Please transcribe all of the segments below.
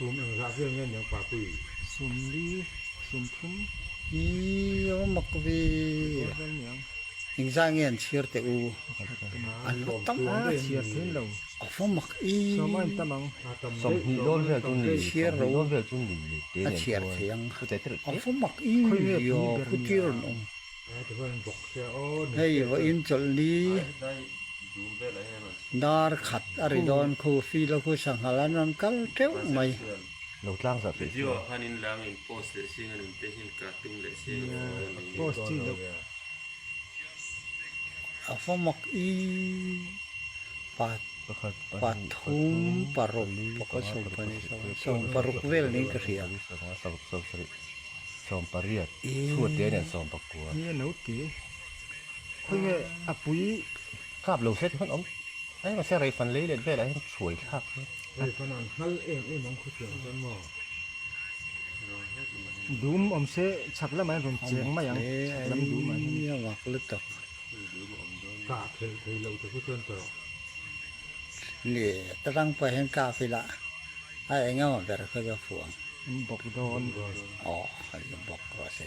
Kum engzah vel nge niang Papui? Sumli, sumthum. Ih a va mak ve. Engzah nge an chhiar teh u? An va tam a chhiar thein lo. A va mak ih. Sawm a intam ang. Sawmhnih dawn vel chu ni, Chhiar sawmhnih ro. dawn vel chu ni te A nen chhiar chuan thei ang. chu te te A va mak ih Khawi nge io pui ber khu nia? tir an awm. Hei vawiin chawlhni dar khat a ri dawn khu feel a khu sanghal an rawn kal teuh mai. Lo tlang zah peih Video ah khan in lang in post leh sing a nun te hian ka tum leh sing a Post chi loh. A va mak i pathum paruk pakhat sawmpahnih sawmparuk vel niin ka hria. Sawm pariat, chhuat te nen sawm pakua. Ni a no te. Khawi nge a pui. Kap lo hret hman awm. Ai mahse rei fan lei let velah hian hruai thlak hi. Rei fan an nghal em em ang khawtiang chuan maw. Dum awm se chhak lamah hian rawn cheng mai ang. Chhak lam dum ah hian. A mak lutuk. Kah phelh thei loh te khu chuan tawh. Ni tarang pawh hian kap ila a eng emaw ber kha chu a fuh ang. An bawk dawn. Aw an bawk rawh se.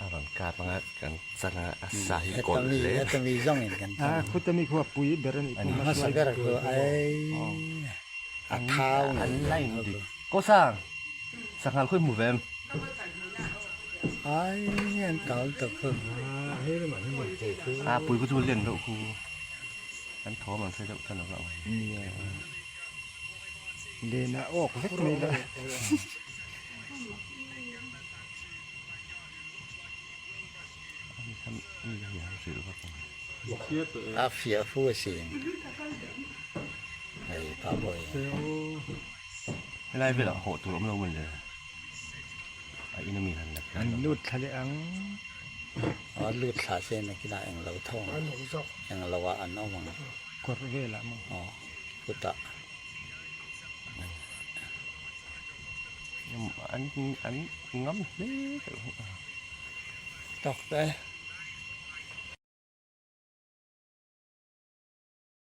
A rawn kap anga kan chan anga a sa hi kawlh hle. Heta mi zawng in kan chan. A khuta mi khu a pui ber a nih pawh. Hmasa ber khu ai a thau ngei. An line dik. Ko sang sanghal khawi hmu ve em? Ai an tal tak khu. A pui khu chu len deuh khu. An thawm an hre deuh tan ang. Nia. Len a awk vek mai la. A fiah fu asin. Hei pa pawh hi. Helai velah hawh tur awm lo mawn le. A in ami han la. An lut thla leh ang. A lut thla se nakinah englo tho ang. Englo ah an awm ang. Kawr velah maw? Aw chutah. An an ngam hle deuh hi a. Tawk te.